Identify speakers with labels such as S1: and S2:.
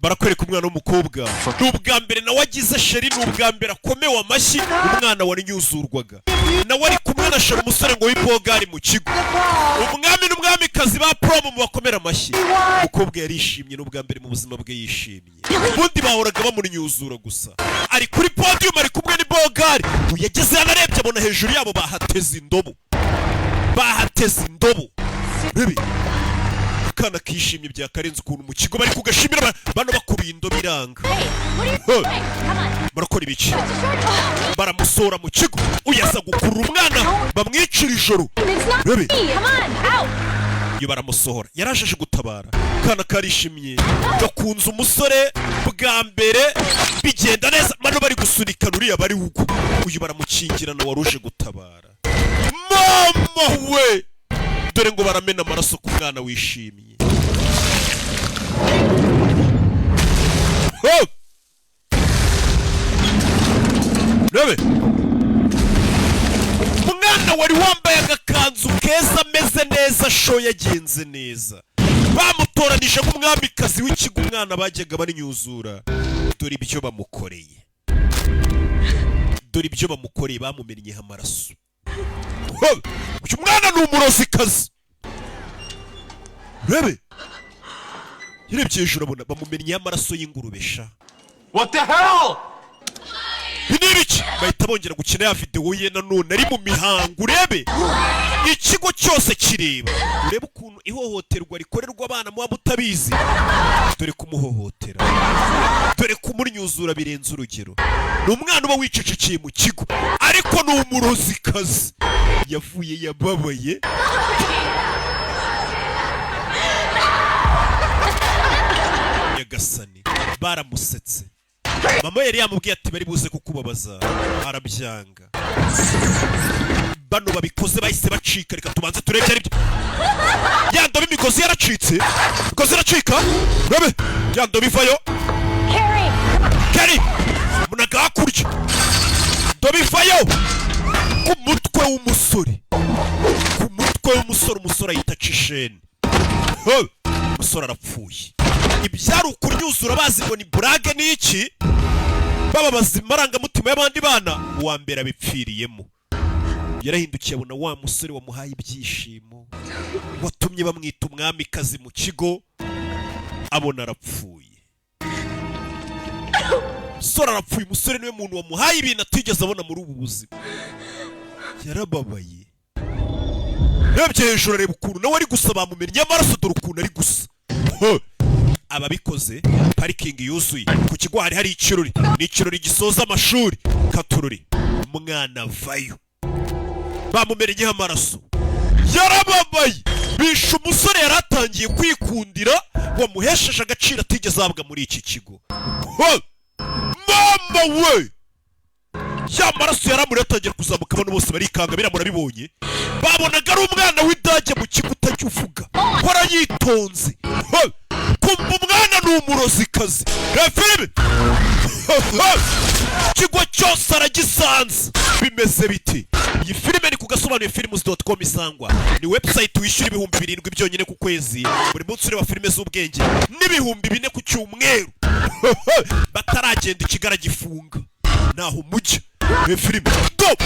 S1: Barakwereka umwana w'umukobwa, ni ubwa mbere nawe agize chéri, ni ubwa mbere akomewe amashyi. Umwana warinyuzurwaga nawe ari kumwe na chéri, umusore ngo w'ibogari mu kigo, umwami n'umwamikazi ba prom, mu bakomera amashyi. Umukobwa yarishimye, ni ubwa mbere mu buzima bwe yishimye. Ubundi bahoraga bamunyuzura gusa. Ari kuri podium, ari kumwe n'ibogari. Yageze hano, arebye abona hejuru yabo bahateze indobo, bahateze indobo. Rebe akana kishimye byakarenze ukuntu mu kigo bari kugashimira. Bano bakuruye indobo iranga. Hey! Barakora ibiki? Baramusohora mu kigo. Uyaza gukurura umwana bamwicira ijoro. Rebe iyo baramusohora, yaraje aje gutabara. Akana karishimye, gakunze umusore bwa mbere, bigenda neza. Bano bari gusunikana uriya bari ugwa, uyu baramukingirana wari uje gutabara. Mama we, dore ngo baramena amaraso ku mwana wishimye. Ho! Rebe umwana wari wambaye agakanzu keza, ameze neza, show yagenze neza, bamutoranije nk'umwamikazi w'ikigo. Umwana bajyaga barinyuzura, dore ibyo bamukoreye, dore ibyo bamukoreye, bamumennyeho amaraso. Ho! Uyu mwana ni umurozikazi. Rebe, yarebye hejuru abona bamumennyeho amaraso y'ingurube sha.
S2: What the hell?
S1: Ibi ni ibiki? Bahita bongera gukina ya videwo ye nanone ari mu mihango. Urebe ikigo cyose kireba, urebe ukuntu ihohoterwa rikorerwa abana muba mutabizi. Dore kumuhohotera, dore kumunyuzura birenze urugero. Ni umwana uba wicecekeye mu kigo, ariko ni umurozikazi. Yavuye yababaye. Nyagasani, baramusetse. Mama yari yamubwiye ati bari buze kukubabaza, arabyanga. Bano babikoze bahise bacika. Reka tubanze turebe ibyo ari byo. Ya ndobo, imigozi yaracitse, imigozi iracika. Rebe ya ndobo ivayo. Keri munaga hakurya, ndobo ivayo ku mutwe w'umusore, ku mutwe w'umusore. Umusore ahita aca isheni. Ho! Umusore arapfuye. Ibyari ukuryuzura bazi ngo ni burage ni iki, bababaza amarangamutima y'abandi bana. Uwa mbere abipfiriyemo. Yarahindukiye abona wa musore wamuhaye ibyishimo, watumye bamwita umwamikazi mu kigo, abona arapfuye. Umusore arapfuye. Umusore niwe muntu wamuhaye ibintu atigeze abona muri ubu buzima. Yarababaye, rebye hejuru areba ukuntu nawe ari gusa, bamumennye amaraso. Dore ukuntu ari gusa. Ho! Ababikoze, parikingi yuzuye ku kigo, hari hari ikirori, ni ikirori gisoza amashuri. Katurori, umwana avayo bamumennyeho amaraso, yarababaye. Bishe umusore yari atangiye kwikundira, wamuhesheje agaciro atigeze ahabwa muri iki kigo. Ho! Mama we, ya maraso yaramuriye atangira kuzamuka, abantu bose barikanga. Biriya murabibonye, babonaga ari umwana w'idage mu kigo utajya uvuga, hora yitonze. Ho! Kumva umwana ni umurozikazi. Reba filime, ikigo cyose aragisanze. Bimeze biti? Iyi filime ni ku gasobanuye films.com isangwa. Ni website wishyura 7000 byonyine ku kwezi, buri munsi ureba filime z'ubwenge, n'4000 ku cyumweru. Bataragenda ikigara gifunga, naho mujya. Reba filime top.